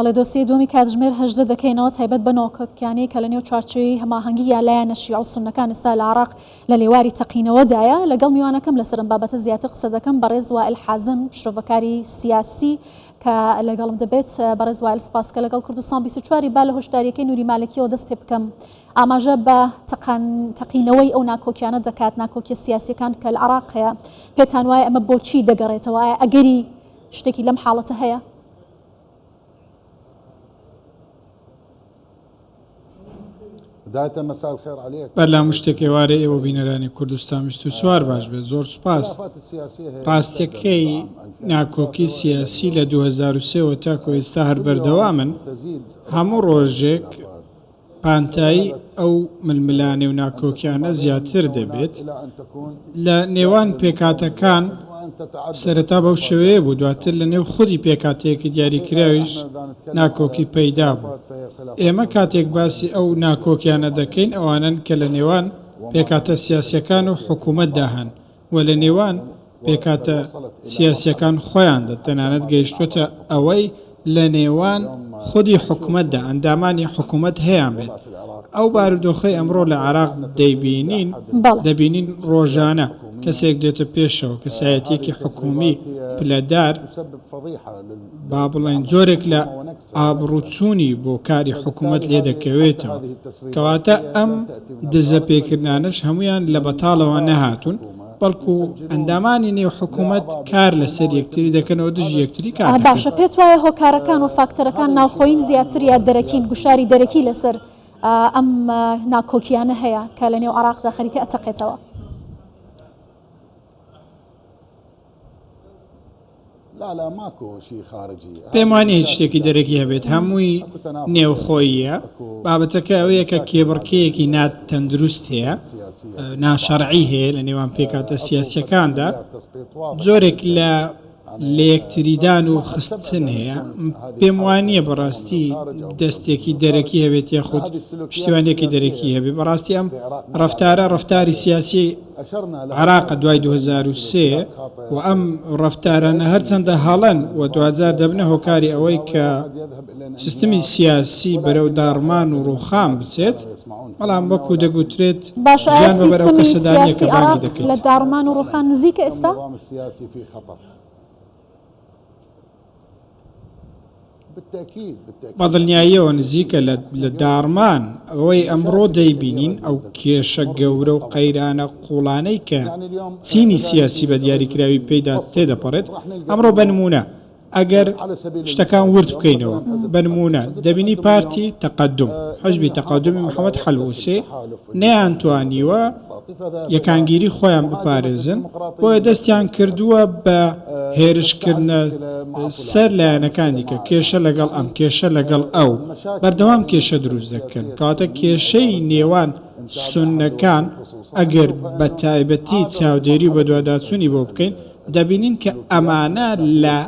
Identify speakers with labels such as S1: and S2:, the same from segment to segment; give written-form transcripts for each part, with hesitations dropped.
S1: بەڵێ دۆسیەی دووەمی کاتژمێر 18 دەکەینەوە تایبەت بە ناکۆکیانەی کە لە نێو چوارچێوەی هەماهەنگی یا لایەنە شیعە و سوننەکان ئێستا لە عێراق لە لێواری تەقینەوەدایە. لەگەڵ میوانەکەم لەسەر ئەم بابەتە زیاتر قسە دەکەم بەڕێز وائل حازم شرۆڤەکاری سیاسی کە لەگەڵم دەبێت. بەڕێز وائل سپاس کە لەگەڵ کوردستان 24 با لە هۆشداریەکەی نوری مالکیەوە دەست پێ بکەم. ئاماژە بە تەقان تەقینەوەی ئەو ناکۆکیانە دەکات، ناکۆکیە سیاسیەکان کە لە عێراق هەیە. پێتان وایە ئەمە بۆچی دەگەڕێتەوە؟ ئایا ئەگەری شتێکی لەم حاڵەتە هەیە؟
S2: بەر لە هەموو شتێک ئێوارەی ئێوە بینەرانی کوردستان 24 باش بێت زۆر سوپاس. ڕاستیەکەی ناکۆکی سیاسی لە 2003 وە تاکو ئێستا هەر بەردەوامن هەموو ڕۆژێک پانتایی ئەو ململانێ و ناکۆکیانە زیاتر دەبێت لە نێوان پێکهاتەکان، سەرەتا بەو شێوەیە بوو، دواتر لە نێو خودی پێکهاتەیەکی دیاریکراویش ناکۆکی پەیدا بوو. ئێمە کاتێک باسی ئەو ناکۆکیانە دەکەین ئەوانەن کە لە نێوان پێکهاتە سیاسیەکان و حکومەتدا هەن و لە نێوان پێکهاتە سیاسییەکان خۆیاندا، تەنانەت گەیشتووەتە ئەوەی لە نێوان خودی حکومەتدا، ئەندامانی حکومەت هەیانبێت. ئەو بارودۆخەی ئەمڕۆ لە عێراق دەیبینین، دەبینین ڕۆژانە کەسێک دێتە پێشەوە، کەسایەتییەکی حکومی پلەدار، با بڵێین جۆرێک لە ئابڕووچوونی بۆ کاری حکومەت لێدەکەوێتەوە. کەواتە ئەم دزەپێکردنانەش هەموویان لە بەتاڵەوە نەهاتوون، بەڵکو ئەندامانی نێو حکومەت کار لەسەر یەکتری دەکەن و دژی یەکتری کار دەکەن.
S1: باشە پێت وایە هۆکارەکان و فاکتەرەکان ناوخۆیین زیاتر یا دەرەکین، گوشاری دەرەکی لەسەر ئەم ناکۆکییانە هەیە کە لەنێو عێراقدا خەریکە ئەتەقێتەوە؟
S2: پێم وانیە هیچ شتێکی دەرەکی هەبێت، هەمووی نێوخۆییە، بابەتەکە ئەوەیە کە کێبڕکێیەکی ناتەندروست هەیە، ناشەرعی هەیە لە نێوان پێکهاتە سیاسییەکاندا، جۆرێک لە لەیەکتریدان و خستن هەیە، پێم وانیە بەڕاستی دەستێکی دەرەکی هەبێت یاخود پشتیوانیەکی دەرەکی هەبێت، بەڕاستی ئەم ڕەفتارە ڕەفتاری سیاسی عێراقە دوای 2003 و ئەم ڕەفتارانە هەرچەندە هەڵەن و دواجار دەبنە هۆکاری ئەوەی کە سیستمی سیاسی بەرەو داڕمان و ڕووخان بچێت، بەڵام وەکو دەگوترێت
S1: باشە ئایا
S2: ژیان بەبەر ئەو
S1: سیستمی
S2: کەسەدا نییە
S1: سیاسی
S2: کە بانگی
S1: عێراق
S2: دەکەیت.
S1: لە داڕمان و ڕووخان نزیکە ئێستا؟
S2: بەدڵنیاییەوە نزیکە لە داڕمان، ئەوەی ئەمڕۆ دەیبینین ئەو کێشە گەورە و قەیرانە قووڵانەی کە چینی سیاسی بە دیاریکراوی پێیدا تێدەپەڕێت، ئەمڕۆ بە نموونە ئەگەر شتەکان ورد بکەینەوە، بە نموونە دەبینی پارتی تەقەدوم، حزبی تەقەدومی محەمەد حەلبوسی نەیانتوانیوە یەکانگیری خۆیان بپارێزن، بۆیە دەستیان کردووە بە هێرشکردنە سەر لایەنەکان دیکە، کێشە لەگەڵ ئەم، کێشە لەگەڵ ئەو، بەردەوام کێشە دروست دەکەن، کەواتە کێشەی نێوان سوننەکان ئەگەر بە تایبەتی چاودێری و بەدواداچوونی بۆ بکەین، دەبینین کە ئەمانە لە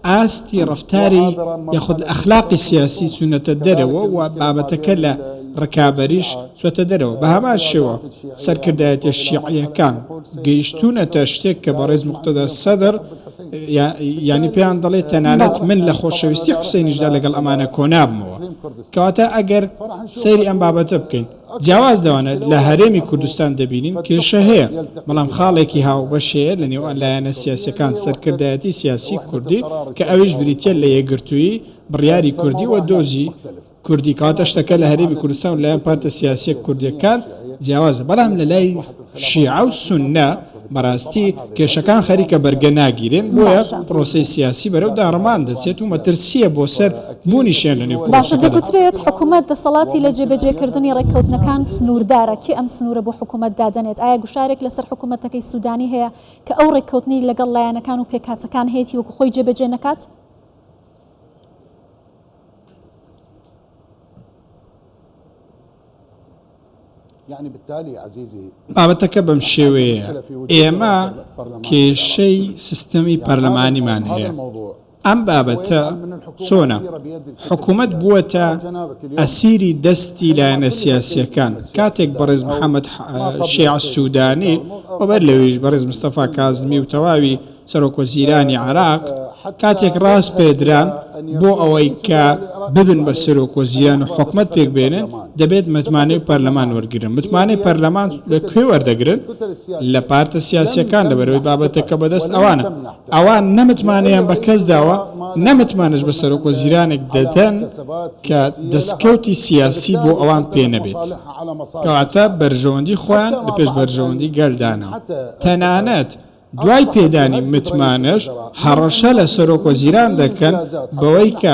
S2: ئاستی ڕەفتاری یاخود لە ئەخلاقی سیاسی چوونەتە دەرەوە و بابەتەکە لە ڕکابەریش چووەتە دەرەوە. بە هەمان شێوە سەرکردایەتیە شیعیەکان گەیشتوونەتە شتێک کە بەڕێز موقتەدا سەدر یانی پێیان دەڵێ تەنانەت من لە خۆشەویستی حوسەینیشدا لەگەڵ ئەمانە کۆنابمەوە. کەواتە ئەگەر سەیری ئەم بابەتە بکەین، جیاواز لەوانە لە هەرێمی کوردستان دەبینین کێشە هەیە، بەڵام خاڵێکی هاوبەش هەیە لە نێوان لایەنە سیاسیەکان، سەرکردایەتی سیاسی کوردی کە ئەویش بریتیە لە یەکگرتوویی بڕیاری کوردی و دۆزی کوردی، کەواتە شتەکە لە هەرێمی کوردستان و لەلایەن پارتە سیاسیە کوردیەکان جیاوازە، بەڵام لەلای شیعە و سوننە بەڕاستی کێشەکان خەریکە بەرگە ناگیرێن، بۆیە پرۆسەی سیاسی بەرەو داڕمان دەچێت و مەترسییە بۆ سەر بوونیشیان لەنێو
S1: باشە
S2: پرۆسەکەدا.
S1: دەگوترێت حکومەت دەسەڵاتی لە جێبەجێکردنی ڕێککەوتنەکان سنووردارە، کێ ئەم سنوورە بۆ حکومەت دادەنێت؟ ئایا گوشارێک لەسەر حکومەتەکەی سودانی هەیە کە ئەو ڕێککەوتنەی لەگەڵ لایەنەکان و پێکهاتەکان هەیەتی وەکو خۆی جێبەجێ نەکات؟
S2: بابەتەکە بەم شێوەیەیە، ئێمە کێشەی سیستەمی پەرلەمانیمان هەیە، ئەم بابەتە چۆنە حکومەت بووەتە ئەسیری دەستی لایەنە سیاسییەکان، کاتێک بەڕێز محەمەد شیاع سودانی و بەر لەویش بەڕێز مستەفا کازمی و تەواوی سەرۆکوەزیرانی عێراق. کاتێک ڕاسپێردران بۆ ئەوەی کە ببن بە سەرۆک وەزیران و حکومەت پێک بێنن، دەبێت متمانەی پەرلەمان وەرگرن. متمانەی پەرلەمان لە کوێ وەردەگرن؟ لە پارتە سیاسییەکان، لەبەرئەوەی بابەتەکە بەدەست ئەوانە. ئەوان نە متمانەیان بە کەس داوە، نە متمانەش بە سەرۆک وەزیرانێک دەدەن کە دەستکەوتی سیاسی بۆ ئەوان پێ نەبێت. کەواتە بەرژەوەندی خۆیان لە پێش بەرژەوەندی گەل داناوە. تەنانەت دوای پێدانی متمانەش هەڕەشە لە سەرۆک وەزیران دەکەن بەوەی کە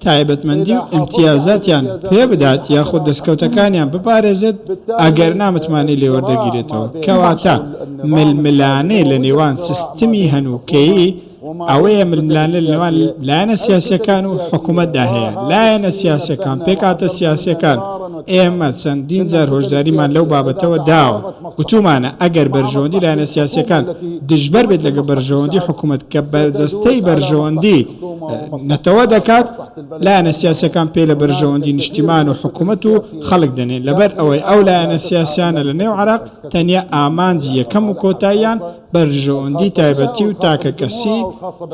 S2: تایبەتمەندی و ئیمتیازاتیان پێ بدات یاخود دەستکەوتەکانیان بپارێزێت ئەگەرنا متمانەی لێوەردەگیرێتەوە. کەواتە ململانێ لە نێوان سیستمی هەنووکەیی ئەوەیە ململانێ لە نێوان لایەنە سیاسییەکان و حکوومەتدا هەیە. لایەنە سیاسییەکان، پێکهاتە سیاسییەکان، ئێمە چەندین جار هۆشداریمان لەو بابەتەوە داوە، گوتوومانە ئەگەر بەرژەوەندی لایەنە سیاسییەکان دژبەر بێت لەگەڵ بەرژەوەندی حکوومەت کە بەرجەستەی بەرژەوەندی نەتەوە دەکات، لایەنە سیاسییەکان پێ لە بەرژەوەندی نیشتیمان و حکوومەت و خەڵک دەنێن، لەبەر ئەوەی ئەو لایەنە سیاسییانە لە نێو عێراق تەنیا ئامانجی یەکەم و کۆتاییان بەرژەوەندی تایبەتی و تاکەکەسی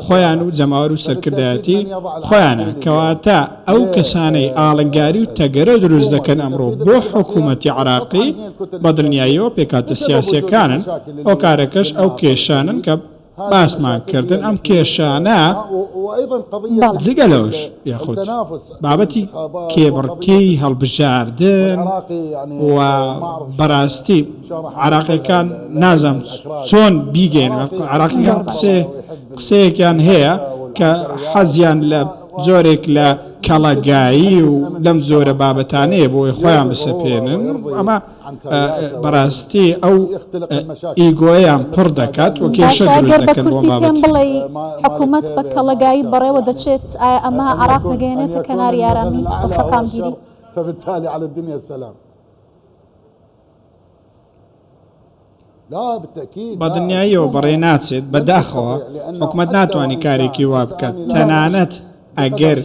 S2: خۆیان و جەماوەر و سەرکردایەتی خۆیانە، کەواتە ئەو کەسانەی ئاڵنگاری و تەگەرە دروست دەکەن ئەمڕۆ بۆ حکوومەتی عێراقی بەدڵنیاییەوە پێکهاتە سیاسییەکانن، هۆکارەکەش ئەو کێشانەن کە باسمان کردن، ئەم کێشانە جگە لەوەش یاخود بابەتی کێبڕکێی هەڵبژاردن و بەڕاستی عراقیەکان نازانم چۆن بیگەێنن عراقیەکان قسێ قسەیەکیان هەیە کە حەزیان لە جۆرێک لە کەڵەگایی و لەم جۆرە بابەتانەیە بۆی خۆیان بسەپێنن ئەمە بەڕاستی ئەو ئیگۆیان پڕ دەکات و کێشە
S1: باشە
S2: دروست
S1: گەر بە
S2: دەکەن بۆ
S1: کورتی پێم
S2: بابەتی.
S1: بڵێی حکوومەت بە کەڵەگایی بەڕێوە دەچێت ئایا ئەمە عێراق دەگەیەنێتە کەناری ئارامی و سەقامگیری؟
S2: بەدڵنیاییەوە بەڕێ ناچێت، بەداخەوە حکومەت ناتوانێت کارێکی وا بکات، تەنانەت ئەگەر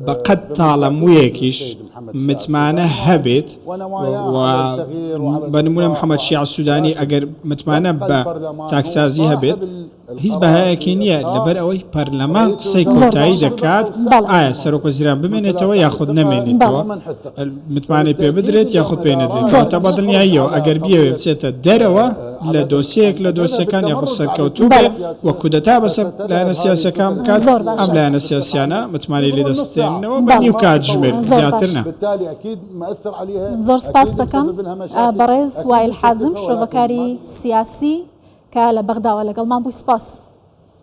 S2: بە قەد تاڵە موویەکیش متمانە هەبێت و بە نموونە محەمەد شیاع سوودانی ئەگەر متمانە بە چاکسازی هەبێت، هیچ بەهایەکی نییە لەبەر ئەوەی پەرلەمان قسەی کۆتایی دەکات ئایا سەرۆک وەزیران بمێنێتەوە یاخود نەمێنێتەوە متمانەی پێ بدرێت یاخود پێ نەدرێت کەواتە بە دڵنیاییەوە ئەگەر بیەوێ بچێتە دەرەوە لە دۆسیەیەک لە دۆسیەکان یاخود سەرکەوتوو بێ و کودەتا بەسەر لایەنە سیاسیەکان بکات ئەم لایەنە سیاسیانە متمانەی لێ دەستێننەوە بە نیو کاتژمێر زیاتر نا.
S1: زۆر سپاست دەکەم بەڕێز وائیل حازم شرۆڤەکاری سیاسی. کە لە بەغداوە لەگەڵمان بووی سپاس.